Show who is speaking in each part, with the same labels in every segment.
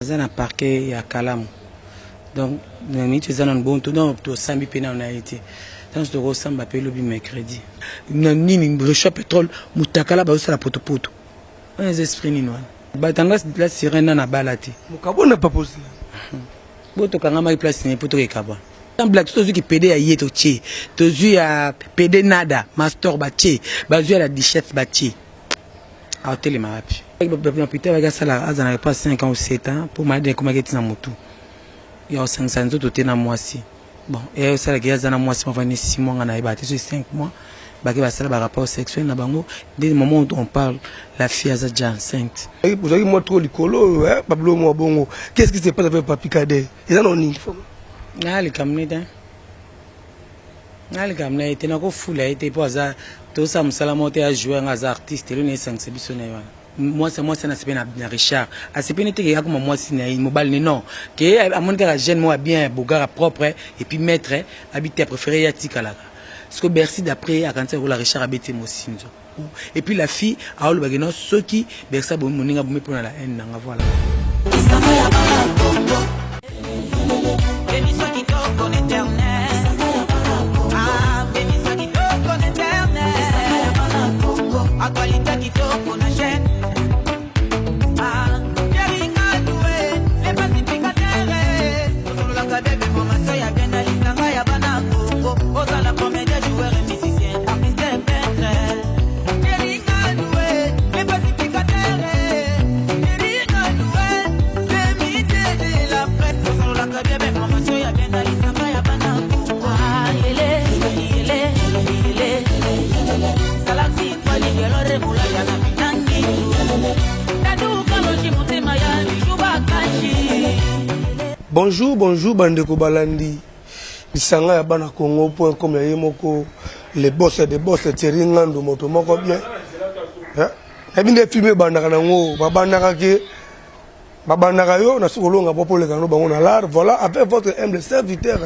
Speaker 1: Aza na parquet ya Kalamu donc na minute eza nanu bongo donc tosambi pe nanu na ye te tango tokosamba pe lobi mercredi. Na nini rechaud petrole mutakala bazosala potopoto wana eza esprit nini wana batanga la sirène nanu abala te.
Speaker 2: Mokabwana papa ozi.
Speaker 1: Bo tokangamaki place nini po tokekabwana. Sans blague soki tozui ki pede ya ye totie tozui ya pede nada mastor batie bazui ya la duchesse batie. Akotelema wapi? Na hôpital baki asala azala na pas 5 ans ou 7 ans po maladi ekomaki eti na mutu ya kosangisa nzoto te na mwasi bon eya osalaka ye aza na mwasi moko afandi 6 mois nga nayeba te soki 5 mois bake basala ba rapport sexuel na bango nde moment où on parle la fille aza déjà enceinte.
Speaker 2: Ozalaki mwa trop likolo eh, ba biloko mwa bongo. Qu'est-ce qui se passe avec Papy Kader? Eza na nini?
Speaker 1: Na likambo nini te. Nga likambo na ye te nakofula ye te po aza tosala mosala moko te ajoue nga aza artiste eloko esangisa biso na ye wana mwasi mwasi wana asepeli na Richard asepeli te ke akoma mwasi na ye mobali ne non ke amoni kaka jeune moko ya bien ya bogara propre et puis maître abi te préféré ye atikalaka siko Bercy d'après akanisi lokola Richard abeti mosinzo et puis la fille aolobaki non soki Bercy abomi moninga abomi mpona la haine nanga voilà.
Speaker 2: Bonjour, bonjour bandeko balandi lisanga ya bana Congo point com ya ye moko le boss de boss Thierry Ngando moto moko bien. Nayebi nde film ebandaka nango babandaka ke babandaka yo na soki olonga po poleka no bango na l'art. Voilà, avec votre humble serviteur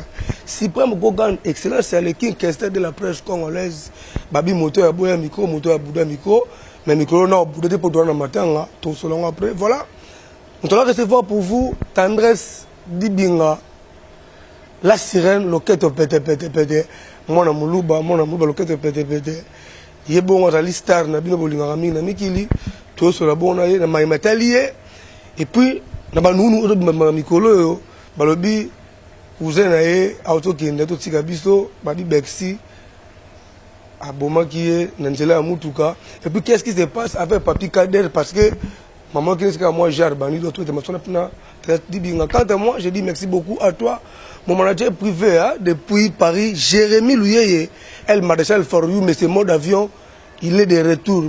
Speaker 2: suprême Gogan, excellence ya le king kester de la presse congolaise, babi moto ya boya micro, moto ya buda micro, mais micro na buda te po toza na matanga tosola ngo après. Voilà, nous allons recevoir pour vous Tendresse Dibinga, la sirène, loketo pete pete pete, mwana muluba, mwana muluba loketo pete pete. Ye bongo azali star na bino bolingaka mingi na mikili, toyosola bongo na ye na maye matali ye. Et puis na banunu oyo tobima na mikolo oyo balobi cousin na ye autokende totika biso babi Bexi abomaki ye na nzela ya mutuka. Et puis qu'est-ce qui se passe avec Papy Kader, parce que maman qui est moi jar bandi doit tout ma sona Dibinga. Quant à moi, je dis merci beaucoup à toi, mon manager privé hein, depuis Paris, Jérémy Louyeye, El Maréchal for you, mais c'est mode avion, il est de retour.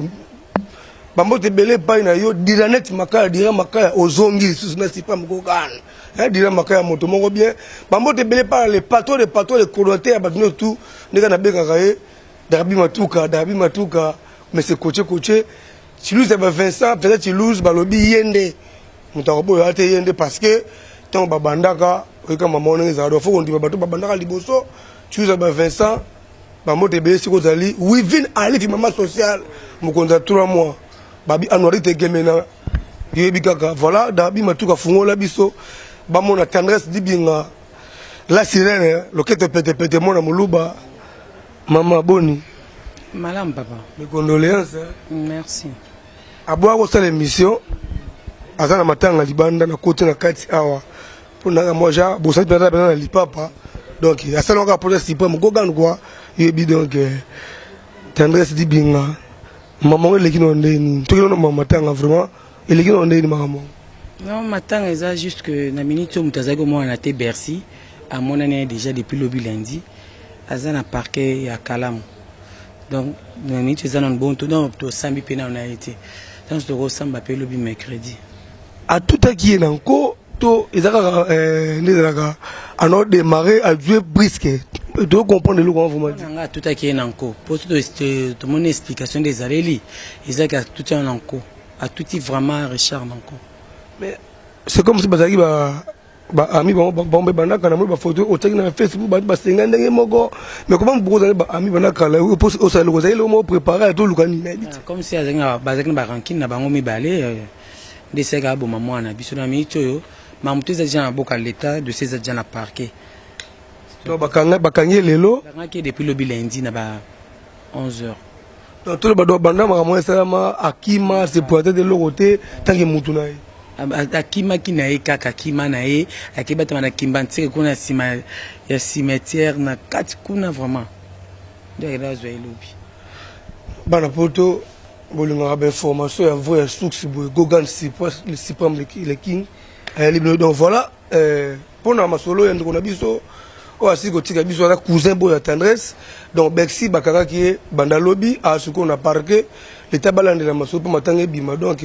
Speaker 2: Bambote belé pai na yo, Diranet Makaya, Dira Makaya, ozongi lisusu na sipa mokokana. Hein, Dira Makaya moto moko bien. Bambote belé par les patrons les patrons les coordonnateurs ba bino tout, ndeka na bekaka ye, Darbi Matuka, Darbi Matuka, mais c'est coaché coaché. Chilouse ya ba Vincent, peut-être Chilouse balobi yende. Moto akoboya te yende parce que ntango babandaka oyeka mama wana ezala donc faut kondima bato babandaka liboso. Chilouse ya ba Vincent, bambote ebele sikoyo ozali Wivine Alifi mama sociale mokonzi ya 3 mois babi Anuari Tegemena yoyebi kaka. Voilà, Darbi Matuka fungola biso bamona Tendresse Dibinga la sirène loketo pete pete mona moluba mama boni
Speaker 1: malamu papa.
Speaker 2: Mes condoléances.
Speaker 1: Merci.
Speaker 2: Aboya kosala émission aza na matanga libanda na koti na kati awa mpona moi ja bosali mpenza mpenza na lipapa donc asalaka mposa suprême Gogan quoi yebi donc Tendresse Dibinga mama ngo eleki na ndeni nini toki na mama matanga vraiment eleki na ndeni makambo.
Speaker 1: Non, matanga eza juste que na minute oyo moto azalaki komona na te Bercy amonani ye déjà depuis lobi lundi aza na parquet ya Kalamu donc na minute eza nanu bongo donc tosambi pe nanu na ye te tango tokosamba pe lobi mercredi.
Speaker 2: Atutaki ye na nko to eza kaka nde ezalaka ano démarrer a jouer brisque to comprendre eloko wana vraiment.
Speaker 1: Nga atutaki ye na nko po tomoni explication nde ezaleli ezalaki atuti na nko atuti vraiment Richard na nko.
Speaker 2: Mais c'est comme si bazalaki ba ba ami bango bango mpe bandaka na moi ba photo otaki na Facebook bato basenga ndenge moko mais comment bokozali ba ami bandaka kala osala eloko ozali eloko moko préparé toluka nini nayebi te.
Speaker 1: Comme si azalaki bazalaki na ba rancune na bango mibale. Nde esalaki aboma mwana na biso. Na minute oyo makambo to eza deja na maboko ya l'Etat, dossier eza deja na parquet.
Speaker 2: Donc bakanga bakangi ye lelo?
Speaker 1: Bakangaki ye depuis lobi lundi na ba 11 heures.
Speaker 2: Donc toloba donc banda makambo esalama akima se pointe te eloko te tanke mutu na ye.
Speaker 1: Akimaki na ye kaka, akima na ye, akei batama na Kimbanseke kuna ya sima ya cimetière na kati kuna vraiment. Nde akenda azwa ye lobi.
Speaker 2: Bana poto bolingaka ba information ya vrai ya source boye Gogan le supreme le king ayali bino. Donc voilà pona masolo ya ndeko na biso oyo asili kotika biso, aza cousin boyo ya Tendresse. Donc Bercy bakangaki ye banda lobi, asikoyo na parquet, l'État balandela masolo mpo matanga ebima. Donc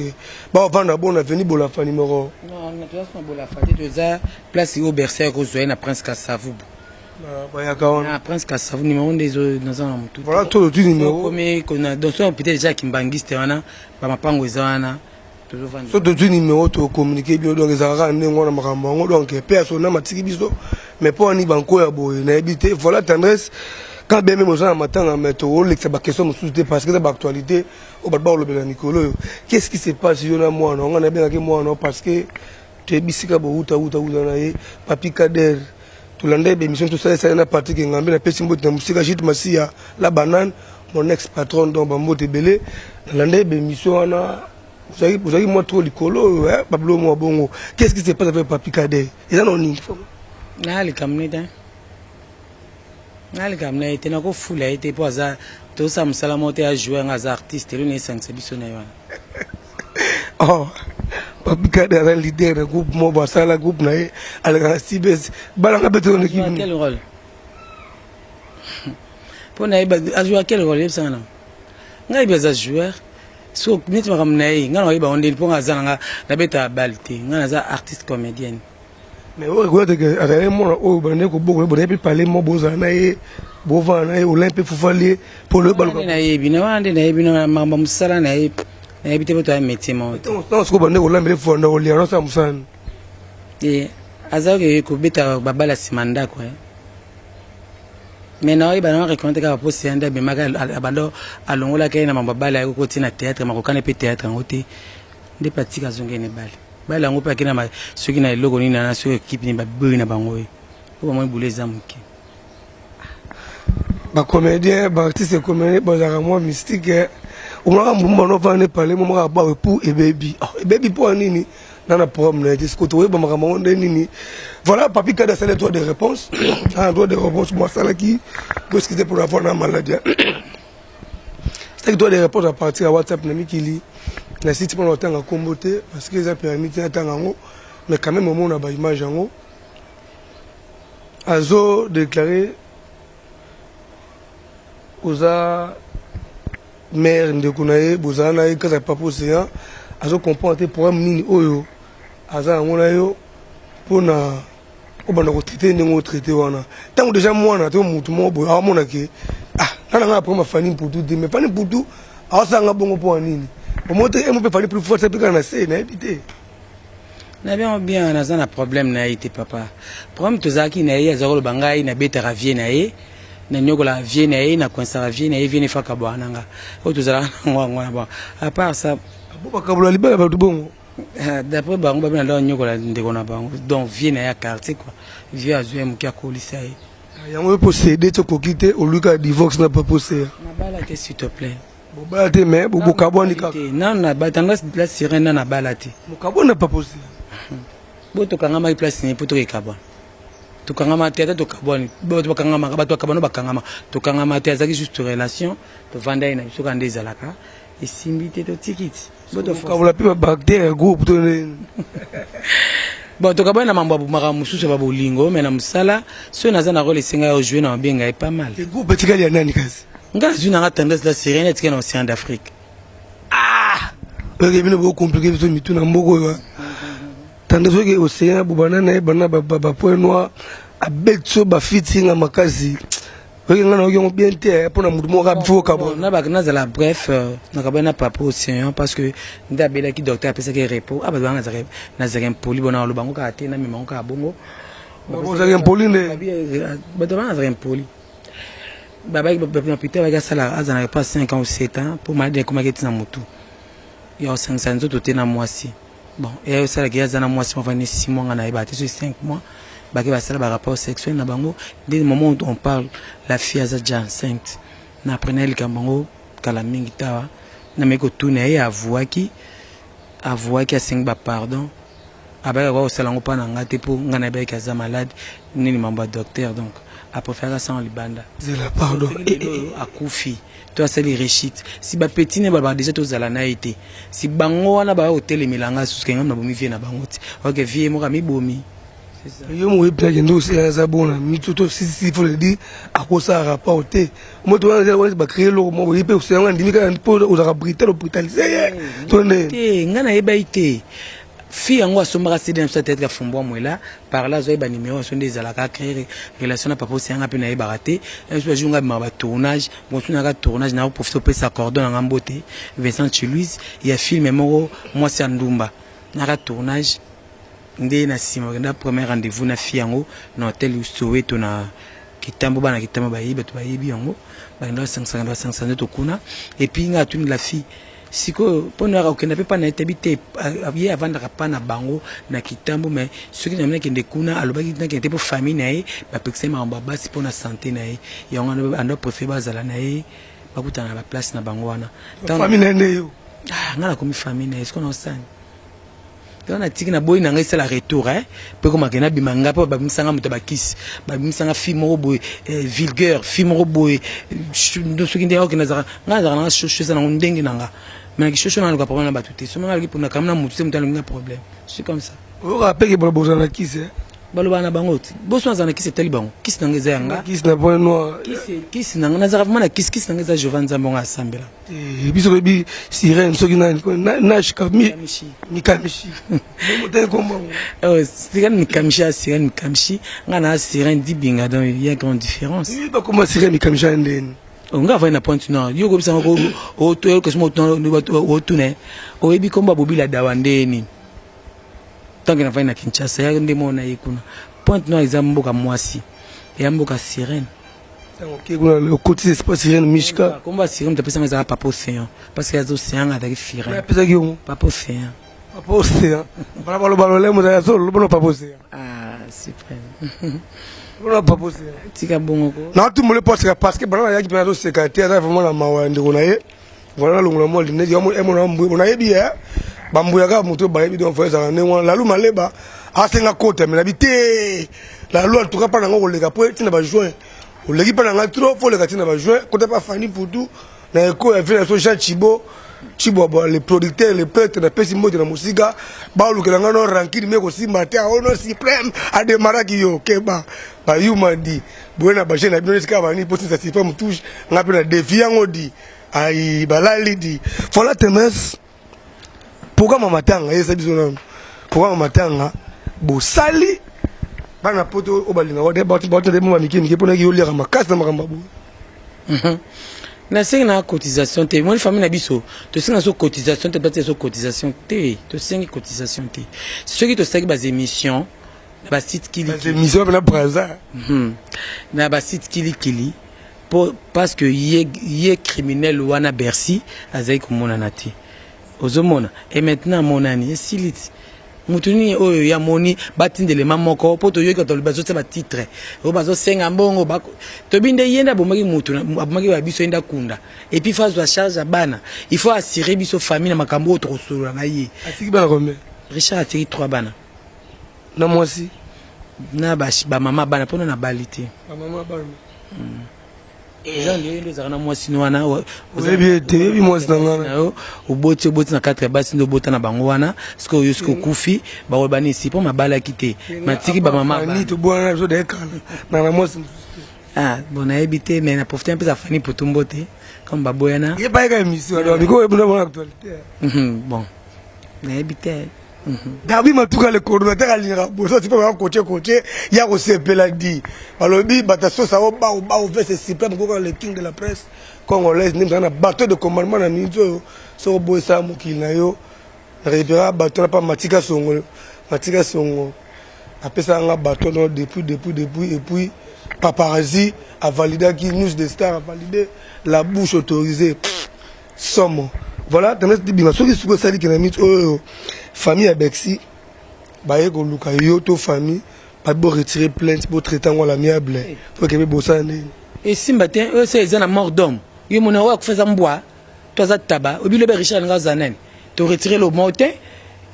Speaker 2: bavanda bon avenue Bolafa numéro
Speaker 1: Non, toza na Bolafa te, toza place oyo Bercy akozwa ye na Prince Kasavubu.
Speaker 2: Bayaka wana
Speaker 1: na Prince Kasavu, numéro nde ezo naza na motu.
Speaker 2: Voilà, to tozwi numéro.
Speaker 1: Komi kona donc so peut-être déjà kimbangiste wana, bamapango eza wana, tozovanda.
Speaker 2: So tozwi numéro, tocommuniquer bino. Donc ezalaka kaka ndenge wana makambo yango. Donc mpe ya sona matiki biso, mais mpo wani banko ya boye nayebi te. Voilà, Tendresse, quand bien même oza na matanga, mais toolekisa baquestion mosusu te parce que eza baactualité oyo bato bakolobela mikolo oyo. Qu'est ce qui se passe yo na mwana nga nabengaki mwana? Parce que toyebi sika bouta uta uta na ye Papi Kader, tolanda ye bémission tosala na Patrik Ngambe. Napesi mbote na mosika Jite Masiya la banane, mon ex patron. Donc bambote ebele. Nalanda ye bémission wana, ozalaki mwa trop likolo oyo babilo mwa bongo. Qu'est ce qui se passe avec Papi Kader? Eza na nini?
Speaker 1: Na likambo ne te, na likambo na ye te, nakofula ye te mpo aza tosala mosala moko te, ajoue nga aza artiste, eloni esangisa biso na ye wana.
Speaker 2: Oh, Papi Kader aza leader na groupe moko, basala groupe na ye, alekaka cbs balanga mpe
Speaker 1: toleki. Quel rôle mpo na ye ajoua? Quel rôle? Yebisanga na ngai, yebi aza joueur. So neti makambo na ye, ngai na koyeba ngo ndeni? Mpo nga aza na nga nabetaka bale te, ngai naza artiste comédienne.
Speaker 2: Mais oyo ekoyateke azali mwana oyo bande kobokola, bonaye mpe pale mo bozala na ye, bovanda na ye, olai mpe fufali ye mpo
Speaker 1: loyebaluka. Nayebi na wana nde nayebi na makambo ya mosala na ye, nayebi te, po toya métier moko te.
Speaker 2: Ntango sikoyo bande kolambela, efanda kolia, nosala mosala.
Speaker 1: E azalaki kobeta babala nsima ndako, mais naoyeba na reconnaître kaka mpo seya nde abemaka, abanda alongolaka ye na mambo abala, ye kokoti na théâtre, makokani mpe théâtre yango te, nde mpe atika azongeli na ebale bale yango mpe ake na soki na eloko nini na soki ekipe nini, baboyi na bango ye mpo bamoni bulu eza moke.
Speaker 2: Bacomédien, baartiste comédien bazalaka mwa mystique. Omonaka mbumba novanda epale mo moko abawe pu ebebi ebebi mpo ya nini na programme na ye te. Sikoyo tokoyeba makambo yango nde nini? Voilà, Papi Kade asali droit de réponse, un droit de réponse mo asalaki po excuse pour avoir na maladie, asalaki droit de réponse à partir ya WhatsApp na mikili na site mpona kotanga nkombo te parce que eza permis te natanga yango, mais quand même omona baimage yango azo déclarer oza mare ndeko na ye, bozala na ye kaka ya Papa Océan. Azo comprendre te problème nini oyo aza yango na yo mpona obanda kotraiter ndenge otraiter wana. Ntango déjà mwana to motu moko boye aomona ke ah, nga na nga na problème ya Fani Mputu te, mais Fani Mputu aosalanga bongo mpo ya nini? Omo te emo mpe Fani plus forte mpe kaka na se, nayebi te.
Speaker 1: Na bien bien, naza na problème na ye te, papa. Problème tozalaki na ye, aza koloba ngai nabetaka vie na ye, nanyokolaka vie na ye, nakoinsaka vie na ye, vie nefaka bwana na nga oyo tozalaka nango yango wana. Bon, à part ça.
Speaker 2: Bo bakabola libala bato bongo?
Speaker 1: D'après bango, babi na ndako nyokola ndeko na bango, donc vie na ye ya quartier quoi, vie azwi ye moke, akolisa ye.
Speaker 2: Yango mpo cd ti okoki te, oluka divorce na Papa Océan?
Speaker 1: Nabala te, s'il te plaît.
Speaker 2: Bobala te, mais bokabwani kaka?
Speaker 1: Nano na Tendresse la sirène, na nabala te.
Speaker 2: Mokabwani na Papa Océan?
Speaker 1: Bo tokangamaki place nini mpo tokekabwana? Tokangama te, ata tokabwani, bato bakangamaka, bato bakabwana bakangama, tokangama te. Azalaki juste relation, tovanda ye na biso kaka nde ezalaka, esimbi te, totiki ti.
Speaker 2: Bokabola mpe babactérie ya groupe to nini?
Speaker 1: Bon, tokabwani na mambo ya makambo mosusu ya babolingo, mais na mosala soki naza na rôle esenga ya ojouer na mabenga ye pas mal.
Speaker 2: Groupe etikali ya nani kasi?
Speaker 1: Nga nazwi nanga Tendresse la sirène, etikali na Océan d'Afrique.
Speaker 2: Ah, oyoke bino bocompliquer biso mitu na mboka oyo. Tendresse, oyoke Océan bobanda na ye banda bapoint noir, abeti so bafitinga makasi. Oyoke nga nayoki yango bien te mpona motu moko kaka bifo okabona.
Speaker 1: Nazala bref, nakabani na Papa Océan parce que nde abelaki, docteur apesaki repos. Ah, bato banga nazalaka impoli, bona aloba yango kaka te, namema yango kaka bongo.
Speaker 2: Ozalaka impoli nde?
Speaker 1: Bato banga nazalaka impoli. Babaki na hôpital, baki asala azalaka pas 5 ans ou 7 ans mpo maladi ekomaki etina motu ya kosangisa nzoto te na mwasi. Bon, eya osalaka ye aza na mwasi moko afandi 6 mois, nga nayebaka te soki 5 mois, bake basala barapport sexuel na bango. Nde moment où on parle, la fille aza déjà enceinte. Na après na ye likambo yango kala mingi tawa, nameki kotuna ye, avouaki, asengi bapardon, abayaka kwa kosala yango mpa na nga te, mpo nga nayebaki aza malade nini, mambo ya docteur, donc apréféraka asango libanda.
Speaker 2: Zela, pardon.
Speaker 1: Lelo akufi to asali rechute, si bapeti ne balobaka déjà tozala na ye te, si bango wana baya kotelemela nga susu kenga nabomi vie na bango ti ok, vie moko amibomi.
Speaker 2: Yo moko oyebisaki nde osi aza bona mito to sisi, faut le dire, akosala rapport te. Moto wana wana bacréer eloko moko, ye mpe osala ndimi kaka mpo ozalaka brutal, obrutaliser ye to nde?
Speaker 1: Te, ngai nayebaki te. Fille yango asombaka CD na biso théâtre ya Fumbwa Mwela. Par là azoyeba numéro aso nde ezalaka créer relation na papa Oseyanga mpe nayebaka te. Biso bajour ngai bimaka batournage, motunaka tournage na profite opesa cordon na nga mbote, Vincent Chiluise ya film moko Mwasi ya Ndumba. Naka tournage nde na nsima bakenda premier rendez-vous na fille yango na hotel Soweto na Kitambo. Bana Kitambo bayebi, bato bayebi yango. Bakenda basangisaka, basangisa nzoto kuna. Et puis ngai atuni la fille sikoyo mpo na kokenda mpe mpa na ye, tebi te, ye avandaka mpa na bango na Kitambo, mais soki na nakende kuna, alobaki nakende te mpo famille na ye bapekisa ye makambo ya basi mpo na santé na ye. Yango wana ando préféré bazala na ye, bakutana na baplace na bango wana.
Speaker 2: Famille na ye nde yo?
Speaker 1: Ah, ngai nakomi famille na ye. Sikoyo naosani donc natiki na boyi na ngai esala retour mpe komake nabima ngai mpo babimisanga moto ya bakisi, babimisanga fille moko boye vulgaire, fille moko boye. Soki nde oke nazalaka, ngai nazalaka nanga shosho, eza nango ndenge na nga, mais naki shosho naluka problème na bato te. Soki ngai aloki mpona kama na motu te, moto alingi na problème, c'est comme ça.
Speaker 2: Oyokaka peke bozala na kisi?
Speaker 1: Balobaka na bango ti boso nazala na kisi, etali bango. Kisi na ngai eza yanga.
Speaker 2: Kisi na point noir.
Speaker 1: Kisi na ngai, nazalaka vraiment na kisi. Kisi na ngai eza Jehova Nzambe ngo asambela.
Speaker 2: Biso koyebi sirene soki nani nashka mikamishi motenge kombango.
Speaker 1: Sirene Mikamishi ya sirene Mikamishi, ngai na sirene Dibinga, donc il y a grande différence.
Speaker 2: Bakoma sirene Mikamishi ya ndeni?
Speaker 1: Nga avandi na Pointe Noire. Yo okobisanga otuna oyebi kombo Bobila Dawa ndeni tanke navandi na Kinshasa, ya nde mona ye kuna. Pointe Noire eza mboka mwasi, eya mboka sirene.
Speaker 2: Okotisa espace sirene Mishka.
Speaker 1: Kombo ya sirene moto apesanga ezaka Papa Océan, parce que aza océan, azalaki sirene.
Speaker 2: Apesaki yo?
Speaker 1: Papa Océan.
Speaker 2: Papa Océan, bala baloba lolemo azoloba Papa Océan.
Speaker 1: Ah, suprême.
Speaker 2: Bona Papa Océan.
Speaker 1: Tika bongo ko.
Speaker 2: Natumboli po aseka, parce que bala nayaki mpe nazoseka te, aza vraiment na mawa ya ndeko na ye. Voilà, nalongola mwa lineti emona mbuya, nayebi ye bambuya kaka moto bayebi, donc fo ezalaka ndenge wana. Lalu Maleba asenga kota, me nabi te. Lalu atuka mpa nango koleka po ntina bajuin oleki mpa nanga trop, fo oleka ntina bajuin kota mpa Fani Putu na eko ya vie na biso Jean Chibo Chibwabwa, le producteur, le prêtre. Napesi mbote na mosika. Balukela nga no rancune me kosimba te. Aono suprême ademaraki yo keba bayuma di boye na bajeune na bino esika bani mpo sinza suprême touche nga mpe na défi yango di ai balali di. Voilà, Tendresse, programme matanga yesa biso nano. Programme matanga bosali bana poto oyo balingaka bato mo bamike mike mpo naki yoliaka makasi na makambo ya
Speaker 1: boye. Nasengi na cotisation te. Moni famille na biso, tosenga so cotisation te, batia so cotisation te, tosengi cotisation te. Soki tosalaki baémission na basite
Speaker 2: kilikili, émission na Braza,
Speaker 1: na basite kilikili, po parce que ye criminel wana Bercy azali komonana te, ozomona. Et maintenant amonani, esili ti motu nini oyo ya moni batindelema moko mpo toyoki bato bazotia batitre oyo bazosenga mbongo. Tobi nde ye nde abomaki motu, abomaki ya biso, ye nde akunda. Et puis faut azwa charge ya bana, il faut assurer biso famille na makambo oyo tokosolola na ye.
Speaker 2: Atiki bana combien?
Speaker 1: Richard atiki trois bana.
Speaker 2: Na mwasi?
Speaker 1: Na bamama bana, mpona na bali te.
Speaker 2: Bamama bana.
Speaker 1: Eza nde nde ozalaka na mwasi no wana.
Speaker 2: Oyebi ete oyebi mwasi na
Speaker 1: nga. Yo oboti na kati ya basi nde obota na bango wana. Sikoyo oyo soki okufi, bakoloba nini? Si mpo mabalaki te, matiki bamama.
Speaker 2: Fani tobwana na biso daekala na mwasi mosusu te.
Speaker 1: Ah bon, nayebi te, mais na profite mpeza Fani Putumbo te comme baboyana.
Speaker 2: Ye bayeka émission biko oyebuna bona actualité.
Speaker 1: Bon, nayebi te.
Speaker 2: Darbi Matuka, le coordonnateur, alingaka boso ti mpe baka kotie kotie ya kosepela di balobi bato sosa o bao bao vese suprême koka le king de la presse congolaise nde mozala na bateau de commandement na minute oyo. Soki oboyisa mokili na yo, récupéra bato na pa Matika Songo. Matika Songo apesaka nga bato no depuis. Et puis paparazzi avalidaki, News de Star avalidé, la bouche autorisée, somo. Voilà, Tendresse Dibinga, soki suki osaliki na minute oyo. Famille ya Bercy baye koluka yo to famille babi bo retirer plainte, bo traiter yango à l'amiable po ekebe bosala ndeni.
Speaker 1: Esimba te, oyo se eza na mort d'homme. Yo mona oyo akufa eza mbwa to aza taba. Obi lobe Richard nga aza nani? To retirer le mort te.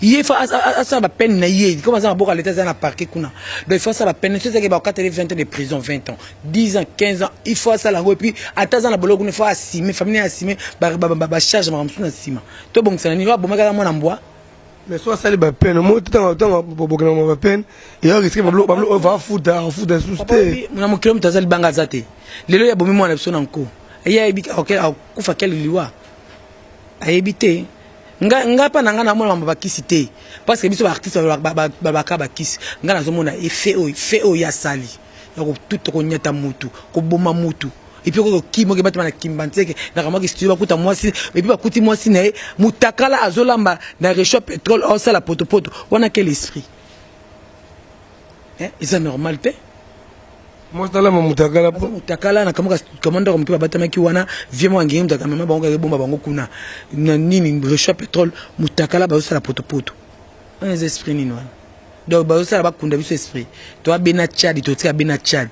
Speaker 1: Ye fa asala ba peine na ye comme aza maboko ya l'État, aza na parquet kuna. Donc il faut asala ba peine soki ezalaki bakateli 20 ans de prison, 20 ans, 10 ans, 15 ans, il faut asala yango. Et puis ata aza na boloko kuna, il faut assumer, famille assumer ba charge, makambo mosusu na nsima. Tobongisa na nini? Oyo abomaki aza mwana mbwa.
Speaker 2: Mais so asali ba peine mo te, ntango bokenda ba peine eya risque babilo oyo vafuta afuta susu te.
Speaker 1: Na mokili moto aza libanga aza te. Lelo ye abomi mwana biso na nko, ye ayebi akufa quel liwa? Ayebi te. Nga mpa na nga namona mambo bakisi te, parce que biso ba artiste babaka bakisi. Nga nazomona effet oyo, fait oyo ye asali ya kotuta, konyata mutu, koboma mutu, et puis okokima oke batama na Kimbanseke na kamwaki studio, bakuta mwasi, et puis bakuti mwasi na ye mutakala, azolamba na réchaud pétrole, aosala potopoto wana. Quel esprit? Eza normal te.
Speaker 2: Mwasi talama mutakala.
Speaker 1: Mutakala na kamwaka kamandako moke babatamaki wana. Vie moko angenge moto akamema bango, kaka ebomba bango kuna na nini, réchaud pétrole, mutakala, bazosala potopoto wana. Eza esprit nini wana? Donc bazosala bakunda biso esprit. Toa bena Tchad, totika bena Tchad,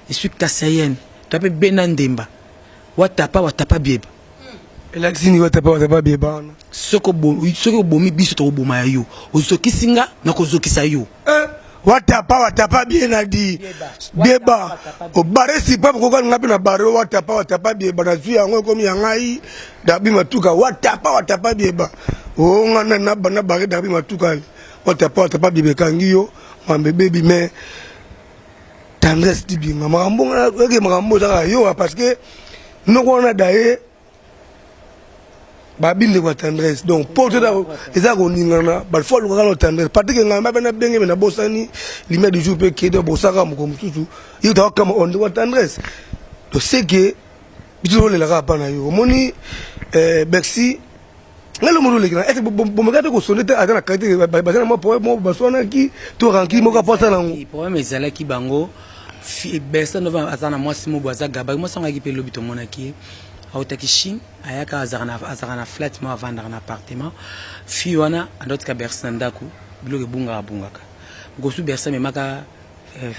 Speaker 1: esprit kasaïenne. Toa mpe bena ndemba, watapa watapa bieba.
Speaker 2: Elakisi nini, watapa watapa bieba wana?
Speaker 1: Soki obomi biso, tokoboma ya yo. Ozokisi nga, nakozokisa yo.
Speaker 2: Watapa watapa bien adi bieba obare sipa kokoka nga mpe na bare. Watapa watapa bieba, nazwi yango, ekomi ya ngai. Dabi Matuka, watapa watapa bieba o nga na bare. Dabi Matuka, watapa watapa bieba, ekangi yo mambe bebi. Mais Tendresse Dibinga, makambo eke makambo ezaka yo, parce que noko wana daye babi ndeko ya Tendresse. Donc po eza koningana, balfo alukaka na Tendresse. Patrik Ngamba mpe nabenge me nabosani lumière du jour mpe kede bosaka moko mosusu ye takakama o ndeko ya Tendresse. Donc c'est que biso tolelaka apa na yo. Omoni Bercy, ngai lo moto oleki na ese bomeka mpe kosonde te, aza na qualité, baza na mwa problème moko, baswanaki to rancune moko apo asala yango.
Speaker 1: Problème ezalaki bango. Bercy Nova aza na mwasi moko, aza gabari. Mwasi yango ayaki mpe lobi, tomonaki ye, autaki Chine, ayaka, azalaka na flat moko, avandaka na appartement. Fille wana andotika Bercy na ndako, biloko ebungaka bungaka. Mokosu Bercy amemaka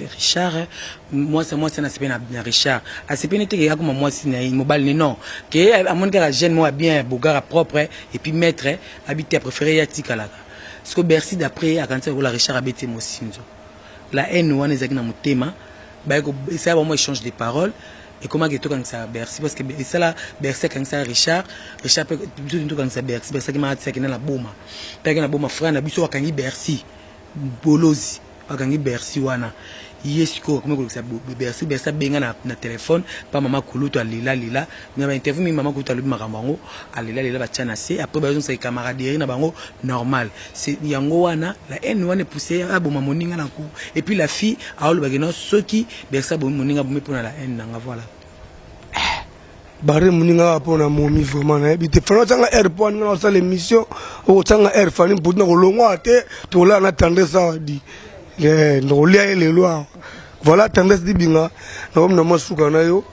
Speaker 1: Richard mwasi. Mwasi wana asepeli na Richard, asepeli te ke akoma mwasi na ye, mobali ne non, ke amoni kaka jeune moko ya bien, bogara, propre, et puis maître abi te, apréféré ye atikalaka. Siko Bercy, d'après akanisi lokola Richard abeti ye mosinzo, la haine wana ezalaki na motema. Esala bango échange de parole, ekomaki tokangisa Bercy, parce que esala Bercy akangisa Richard, Richard mpe biso tokangisa Bercy. Bercy akimaka, tiaki na boma mpe aki na boma frère na biso akangi Bercy, bolozi bakangi Bercy wana. Ye sikoyo akomi kolekisa Bercy. Bercy abenga na telefone mpa mama Kulutu, alela lela na ba interview mingi. Mama Kulutu alobi makambo yango, alela lela, batya na se. Après bazongisaki camaraderie na bango normal. C'est yango wana la haine wana epousse aboma moninga na ku. Et puis la fille aolobaki no, soki Bercy abomi moninga, abomi mpona la haine nanga, voilà.
Speaker 2: Bare moninga kaka mpona momi, vraiment nayebi te. Fani otanga aire mpo aninga na osala émission, okotanga aire Fani mputu na kolongwa te. Tolala na Tendresse awa di nakolia ye lelo awa. Voilà, Tendresse Dibinga, nakomi na mwa suka na yo.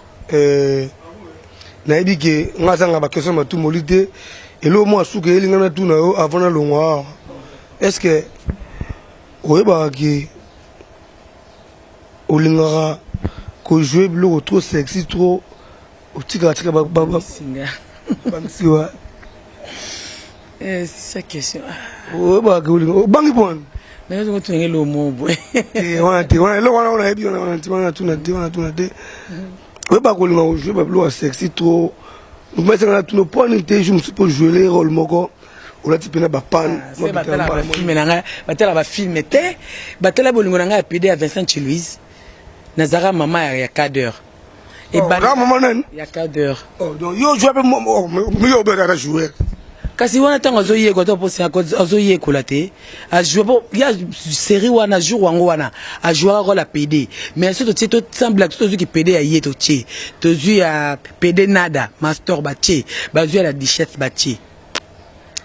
Speaker 2: Nayebi ke nga azanga ba question matumboli te. Eloko mwa suka eyelinga na tuna yo avant nalongwa awa: est ce que oyebaka ke olingaka kojouer biloko trop sexy, trop otikaka tika bamisiwa?
Speaker 1: C'est ça question.
Speaker 2: Oyebaka ke olinga obangi mpona
Speaker 1: Nazokotunga eloko moko boye.
Speaker 2: Wana te, wana eloko wana nayebi wana, wana te, wana tuna te, wana tuna te. Oyebaka kolinga kojouer babiloko ya sexy trop, mesanga na tuna mponi te jour mosusu mpo jouer rôle moko olati mpena bapane?
Speaker 1: Batala ba film na ngai, batala ba film te, batala bolingo na ngai ya pd ya Vincent Chilouise. Nazalaka mama ya cadre.
Speaker 2: Mama nani?
Speaker 1: Ya cadre.
Speaker 2: Donc yo jouer mpe, yo obekaka joueur?
Speaker 1: Kasi wana ntango azoyekola to mposi azoyekola te, ajoue po ya série wana, jour yango wana ajouaka rôle ya PD. Mais so totie tosembla so tozwiki PD ya ye, totie, tozwi ya PD nada master, batie, bazwi ya la duchesse, batie,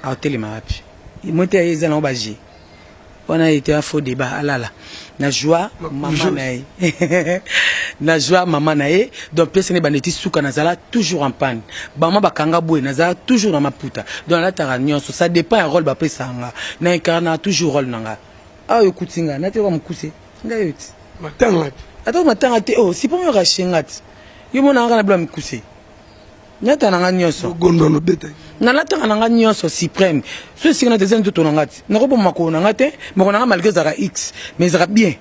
Speaker 1: aotelema wapi? Mo te, ya ye eza nango baje. Wana ete un faux débat alala na joie mama na ye na joie mama na ye. Donc pièce ne bandeti suka, nazala toujours en panne. Bama bakanga boye, nazala toujours na maputa. Donc nalataka nyonso, ça dépend ya rôle bapesaka nga, na incarnaka toujours rôle na nga. Awa ekuti nga nati yoka mokuse ngai yo ti
Speaker 2: matanga te.
Speaker 1: Ata matanga te, oh si mpo yoka shenga ti yo mona nga na bila mikuse, nata na nga nyonso.
Speaker 2: Gondono betaki.
Speaker 1: Nalataka na nga nyonso suprême. So esika nati eza nzoto na nga ti nakoboma makolo na nga te. Makolo na nga malgré ezalaka x, mais ezalaka bien,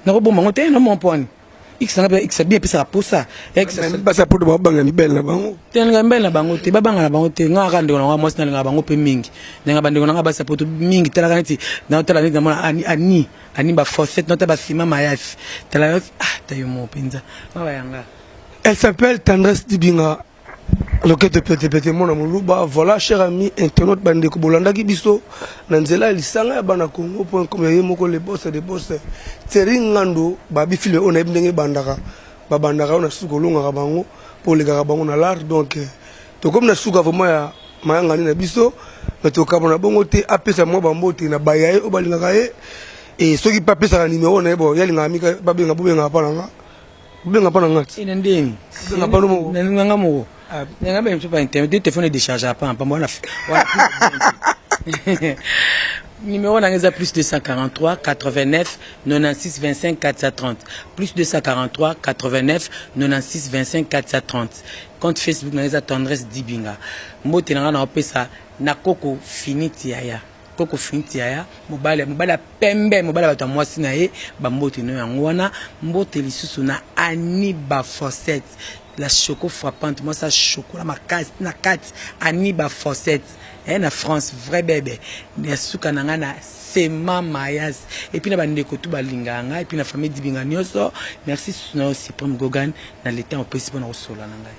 Speaker 1: nakoboma yango te. Namoma mpo wani x na nga mpe x bien epesaka posa x.
Speaker 2: Basa poto babanga mibele na bango.
Speaker 1: Te, nalinga mibali na bango te, babanga na bango te. Nga kaka ndeko na nga mwasi, nalingaka bango mpe mingi. Nalinga bandeko na nga basi ya poto mingi. Talaka neti naotala, neti namona ani ani ani bafossette, naota basima mayasi, tala, ah, tayo mo mpenza mabayanga.
Speaker 2: Elle s'appelle Tendresse Dibinga, loketo petepete mona moluba. Voilà, cher ami internaute, bandeko bolandaki biso na nzela ya lisanga ya bana congo.com ya ye moko le boss de boss Thierry Ngando. Babi film oyo nayebi ndenge ebandaka, babandaka oyo na suka olongaka bango mpo olekaka bango na l'art. Donc tokomi na suka vraiment ya mayangani na biso, mais tokabona bongo te. Apesa mwa bambote na baya ye oyo balingaka ye, e soki mpe apesaka nimero na ye, bo ye alingaka mika babenga, bobengaka mpa na nga, bobenga mpa na nga ti.
Speaker 1: Ina ndeni.
Speaker 2: Bobenga mpa no moko.
Speaker 1: Nalinganga moko nanga benga biso pa internet te, téléphone décharge pa pamba wana wana. Numéro nanga eza plus 243 89 96 25 430, plus 243 89 96 25 430. Compte Facebook nanga eza Tendresse Dibinga. Mbote nanga na opesa na koko finiti yaya, koko finiti yaya, mobali, mobali ya pembe, mobali ya bato ya mwasi na ye. Bambote no yango wana. Mbote lisusu na Ani Bafossette, la choco frappante, mwasi ya chocolat makasi na kati, Ani Bafossette eh, na France, vrai bebe ya suka na ngai na Sema Mayas. Et puis na bandeko tu balingaka ngai, et puis na famille Dibinga nyonso. Merci susu na yo Suprême Gogan na leta opesi mpona kosola na ngai.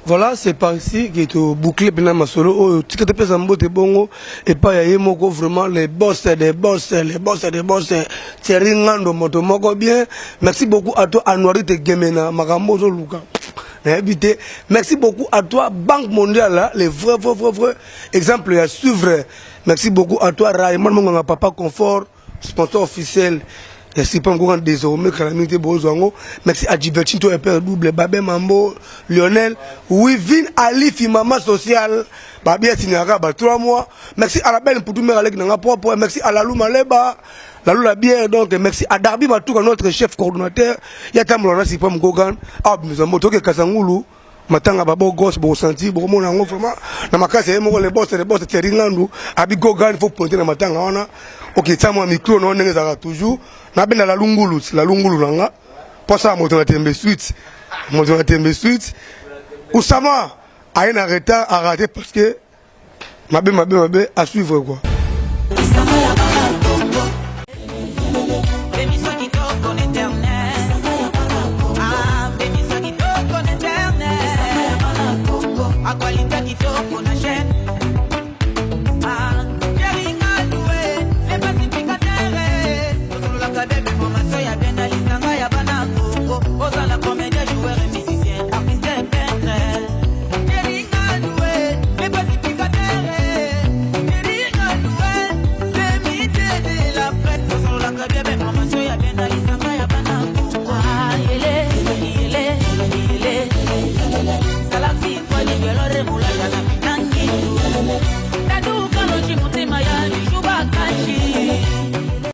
Speaker 2: Voilà, c'est par ici que to boucler pena masolo oyo. Tika topesa mbote bongo epai ya ye moko vraiment les boss des boss, les boss des boss, Thierry Ngando, moto moko bien. Merci beaucoup à toi Anuarite Gemena, makambo ozoluka nayebi te. Merci beaucoup à toi Banque mondiale, les vrais vrai vrai vrai exemple ya suivre. Merci beaucoup à toi Raymond Monganga, papa confort, sponsor officiel ya Sipa Nkoka désormais, kala mingi te bozwa yango. Merci à Divertin to epr double Babe Mambo Lionel Wivin Alifi, mama sociale, babi asignaka ba 3 mois. Merci à la belle Mputu mère aleki nanga propre. Merci à Lalou Maleba, Lalou la bière. Donc merci à Darby Matuka, notre chef coordonnateur ya tambola na Sipa Mkogan. Awa bimisa moto oke Kasangulu matanga babo gos bokosanti bokomona yango vraiment na makasi ya ye moko le boss, le boss Thierry Ngandu. Abi Gogan, faut pointer na matanga wana, oketia mwa micro na ndenge ezalaka toujours. Nabenda lalungulu lalungulu na nga mposa ya moto na tembe suite, moto na tembe suite. Usama aye na retard, a raté parce que mabe mabe mabe à suivre quoi.